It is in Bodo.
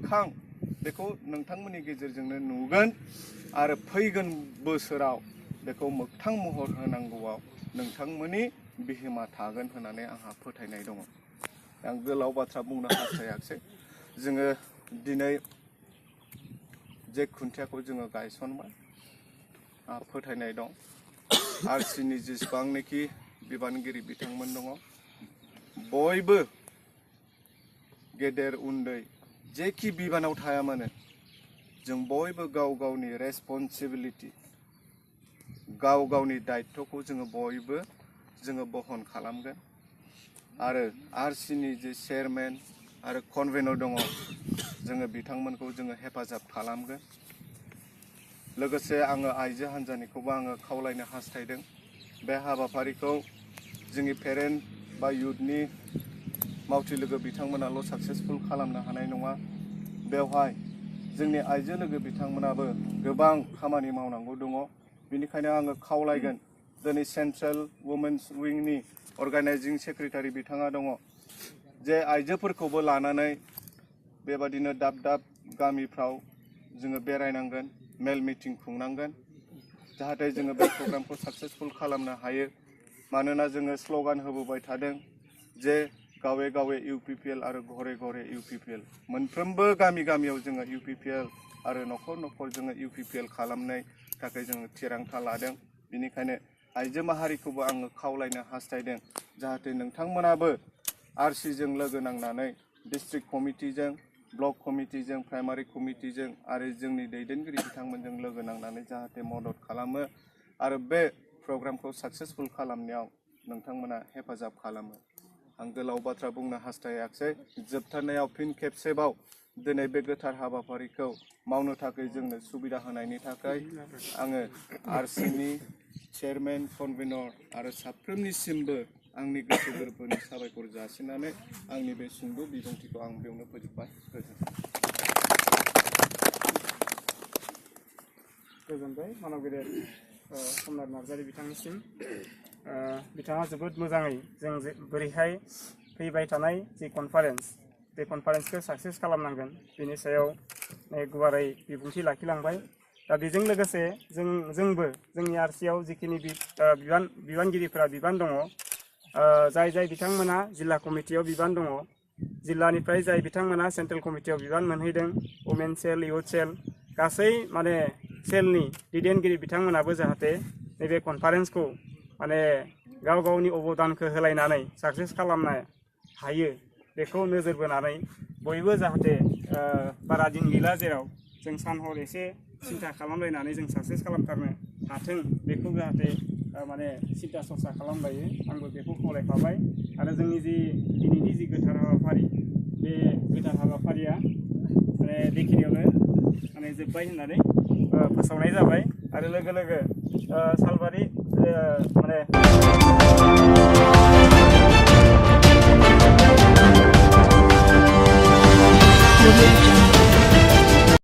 मोखां बेखौ नोंथांमोननि गेजेरजोंनो नुगोन आरो फैगोन बोसोराव बेखौ मोगथां महर होनांगौआव नोंथांमोननि बिहोमा थागोन होननानै आंहा फोथायनाय दङ। आं गोलाव बाथ्रा बुंनो हास्थायाखिसै। जोङो दिनै जे खुन्थियाखौ जोङो गायसनबाय, आंहा फोथायनाय दं आरसिनि जेसेबांनाखि बिबानगिरि बिथांमोन दङ बयबो गेदेर उन्दै जेखि बिबानाव थाया मानो जों बयबो गाव गावनि रेसपन्सिबिलिटि गाव गावनि दायित्वखौ जोङो बयबो जोङो बहन खालामगोन आरो आरसिनि जे चेयारमेन आरो कनभेनर दङ जोङो बिथांमोनखौ जोङो हेफाजाब खालामगोन। लोगोसे आङो आइजो हान्जानिखौबो आङो खावलायनो हास्थायदों बे हाबाफारिखौ जोंनि पेरेन्ट बा इयुथनि मावथि लोगो बिथांमोनाल' साक्सेसफुल खालामनो हानाय नङा। बेवहाय जोंनि आइजो लोगो बिथांमोनाबो गोबां खामानि मावनांगौ दङ। बेनिखायनो आङो खावलायगोन दिनै सेन्ट्रेल वुमेन्स विंनि अर्गानाइजिं सेक्रेटारि बिथाङा दङ जे आइजोफोरखौबो लानानै बेबादिनो दाब दाब गामिफ्राव जोङो बेरायनांगोन, मेल मिटिं खुंनांगोन जाहाथे जोङो बे प्रग्रामखौ साक्सेसफुल खालामनो हायो। मानोना जोङो स्ल'गान होबोबाय थादों जे गावे गावे इउपिपिएल आरो घरे घरे इउपिपिएल, मोनफ्रोमबो गामि गामियाव जोङो इउपिपिएल आरो न'खर न'खर जोङो इउपिपिएल खालामनो थाखाय जोङो थिरांथा लादों। बेनिखायनो आइजो माहारिखौबो आङो खावलायनो हास्थायदों जाहाथे नोंथांमोनाबो आरसिजों लोगो नांनानै डिस्ट्रिक्ट कमिटिजों, ब्लक कमिटिजों, प्राइमारि कमिटिजों आरो जोंनि दैदेनगिरि बिथांमोनजों लोगो नांनानै जाहाथे मदद खालामो आरो बे प्रग्रामखौ साक्सेसफुल खालामनायाव नोंथांमोना हेफाजाब खालामो। आं गोलाव बाथ्रा बुंनो हास्थायाखिसै। जोबथारनायाव फिन खेबसेबाव दिनै बे गोथार हाबाफारिखौ मावनो थाखाय जोंनो सुबिदा होनायनि थाखाय आङो आरसिनि चेयारमेन, कनभेनर आरो साफ्रोमनिसिमबो आंनि गोसो गोरबोनि साबायखर जासिनानै आंनि बे सुंद' बिबुंथिखौ आं बेयावनो फोजोबबाय। गोजोनबाय मानव गेदेर समनाथ नार्जारि बिथांनिसिम। बिथाङा जोबोद मोजाङै जों बोरैहाय फैबाय थानाय जि कनफारेन्स बे कनफारेन्सखौ साक्सेस खालामनांगोन बेनि सायाव गुवारै बिबुंथि लाखिलांबाय। दा बेजों लोगोसे जोंबो जोंनि आरसियाव जिखिनि बिबानगिरिफोरा बिबान दङ, जाय बिथांमोना जिल्ला कमिटियाव बिबान दङ, जिल्लानिफ्राय जाय बिथांमोना सेन्ट्रेल कमिटियाव बिबान मोनहैदों, वुमेन सेल, इयुथ सेल, गासै माने सेलनि दैदेनगिरि बिथांमोनाबो जाहाथे नैबे कनफारेन्सखौ माने गाव गावनि अबदानखौ होलायनानै साक्सेस खालामनो हायो बेखौ नोजोर बोनानै बयबो जाहाथे बारा दिन गैला जेराव जों सान हर एसे सिन्था खालामलायनानै जों साक्सेस खालामथारनो हाथों बेखौ जाहाथे माने सिन्था सरसा खालामलायो। आंबो बेखौ खावलायखाबाय आरो जोंनि जि दिनैनि जि गोथार हाबाफारि बे गोथार हाबाफारिया माने बेखिनियावनो माने जोब्बाय होननानै फोसावनाय जाबाय आरो लोगो लोगो सालबारि माने